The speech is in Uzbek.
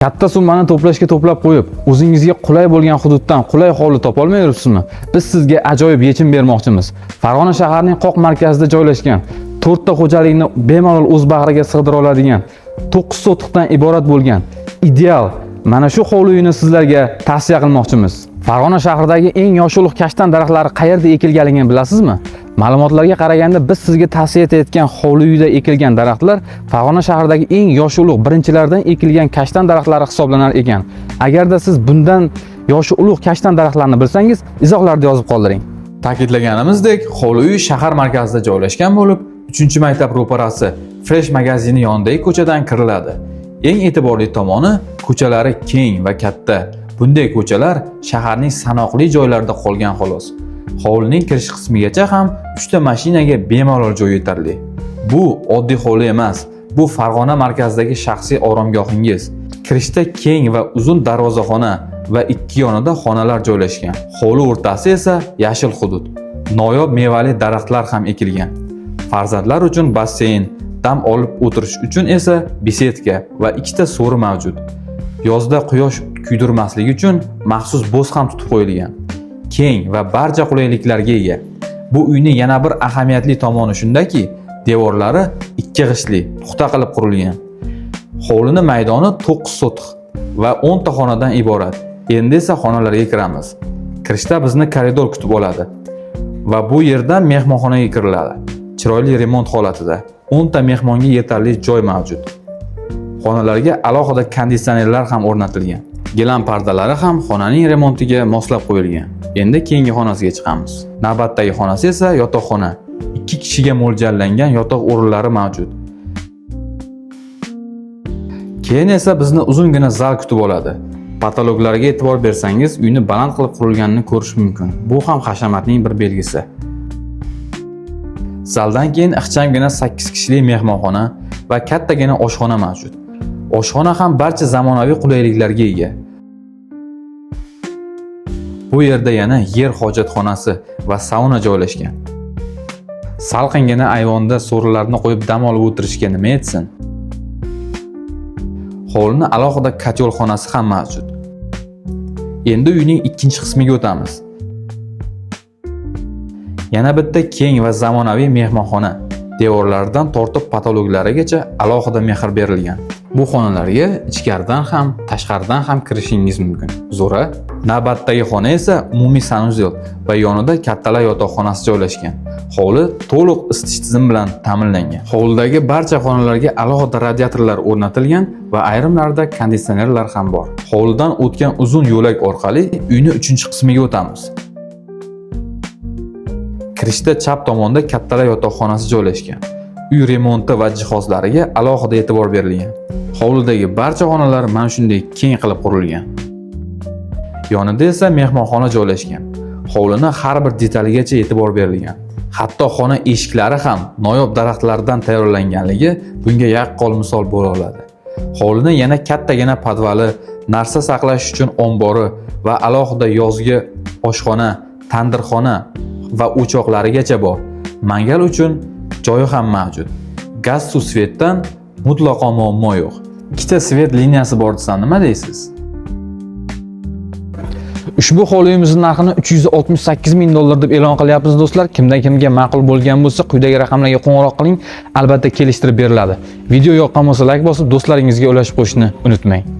Katta summani to'plashga to'plab qo'yib, o'zingizga qulay bo'lgan hududdan qulay hovli topolmay yuribsizmi? Biz sizga ajoyib yechim bermoqchimiz. Farg'ona shaharining qoq markazida joylashgan, to'rtta xo'jalikni bemalol o'z bag'riga sig'dira oladigan, 9 sotixdan iborat bo'lgan ideal mana shu hovli uyini sizlarga tavsiya qilmoqchimiz. Farg'ona shahridagi eng yoshi ulug' kashtan daraxtlari qayerda ekilganligini bilasizmi? Ma'lumotlarga qaraganda, biz sizga tavsiya etayotgan hovli uyda ekilgan daraxtlar Farg'ona shahridagi eng yoshi ulug', birinchilardan ekilgan kashtan daraxtlari hisoblanar ekan. Agarda siz bundan yoshi ulug' kashtan daraxtlarini bilsangiz, izohlarda yozib qoldiring. Ta'kidlaganimizdek, hovli uy shahar markazida joylashgan bo'lib, 3-maktab ro'parasi, Fresh magazini yonidagi ko'chadan kiriladi. Eng e'tiborli tomoni, ko'chalari keng va katta. Bunday ko'chalar shaharning sanoqli joylarida qolgan xolos. Hovlining kirish qismigacha ham 3 ta mashinaga bemalol joy yetarli. Bu oddiy hovli emas, bu Farg'ona markazidagi shaxsiy oromgohingiz. Kirishda keng va uzun darvozaxona va ikki yonida xonalar joylashgan. Hovli o'rtasi esa yashil hudud. Noyob mevali daraxtlar ham ekilgan. Farzandlar uchun basseyn, dam olib o'tirish uchun esa беседка va ikkita so'ri mavjud. Yozda quyosh kuydirmasligi uchun maxsus bo'z ham tutib qo'yilgan. Keng va barcha qulayliklarga ega. Bu uyning yana bir ahamiyatli tomoni shundaki, devorlari ikki g'ishtli, puxta qilib qurilgan. Hovlini maydoni 9 sotix va 10 ta xonadan iborat. Endi esa xonalarga kiramiz. Kirishda bizni koridor kutib oladi va bu yerdan mehmonxonaga kiriladi. Chiroyli remont holatida. 10 ta mehmonga yetarli joy mavjud. Xonalarga alohida konditsionerlar ham o'rnatilgan. Gilam pardalari ham xonaning remontiga moslab qo'yilgan. Endi keyingi xonasiga chiqamiz. Navbatdagi xonasi esa yotoqxona. Ikki kishiga mo'ljallangan yotoq o'rinlari mavjud. Keyin esa bizni uzungina zal kutib oladi. Потолок larga e'tibor bersangiz, uyni baland qilib qurilganini ko'rish mumkin. Bu ham hashamatning bir belgisi. Zaldan keyin ixchamgina 8 kishilik mehmonxona va kattagina oshxona mavjud. Oshxona ham barcha zamonaviy qulayliklarga ega. Bu yerda yana yer hojatxonasi va sauna joylashgan. Salqingina ayvonda so'rilarni qo'yib dam olib o'tirishga nima yetsin? Hovlini alohida котёл xonasi ham mavjud. Endi uyning ikkinchi qismiga o'tamiz. Yana bitta keng va zamonaviy mehmonxona. Devorlaridan tortib потолок larigacha alohida mehr berilgan. Bu xonalarga ichkaridan ham, tashqaridan ham kirishingiz mumkin. Zo'ra. Navbatdagi xona esa umumiy санузел va yonida kattalar yotoqxonasi joylashgan. Hovli to'liq isitish tizimi bilan ta'minlangan. Hovlidagi barcha xonalarga alohida radiatorlar o'rnatilgan va ayrimlarida konditsionerlar ham bor. Hovlidan o'tgan uzun yo'lak orqali uyni 3-qismiga o'tamiz. Kirishda chap tomonda kattalar yotoqxonasi joylashgan. Uy remonti va jihozlariga alohida e'tibor berilgan. Hovlidagi barcha xonalar mana shunday keng qilib qurilgan. Yonida esa mehmonxona joylashgan. Hovlini har bir detaligacha e'tibor berilgan. Hatto xona eshiklari ham noyob daraxtlardan tayyorlanganligi bunga yaqqol misol bo'la oladi. Hovlini yana kattagina podvali, narsa saqlash uchun ombori va alohida yozgi oshxona, tandirxona va o'choqlarigacha bor. Mangal uchun joyi ham mavjud. Gaz, suv, свет dan mutlaqo muammo yo'q. Ikkita свет liniyasi bor desam, nima deysiz? Ushbu hovli uyimizning narxini 368 ming dollar deb e'lon qilyapmiz, do'stlar. Kimdan kimga ma'qul bo'lgan bo'lsa, quyidagi raqamlarga qo'ng'iroq qiling, albatta kelishtirib beriladi. Video yoqqan bo'lsa, layk bosib, do'stlaringizga ulashib qo'yishni unutmang.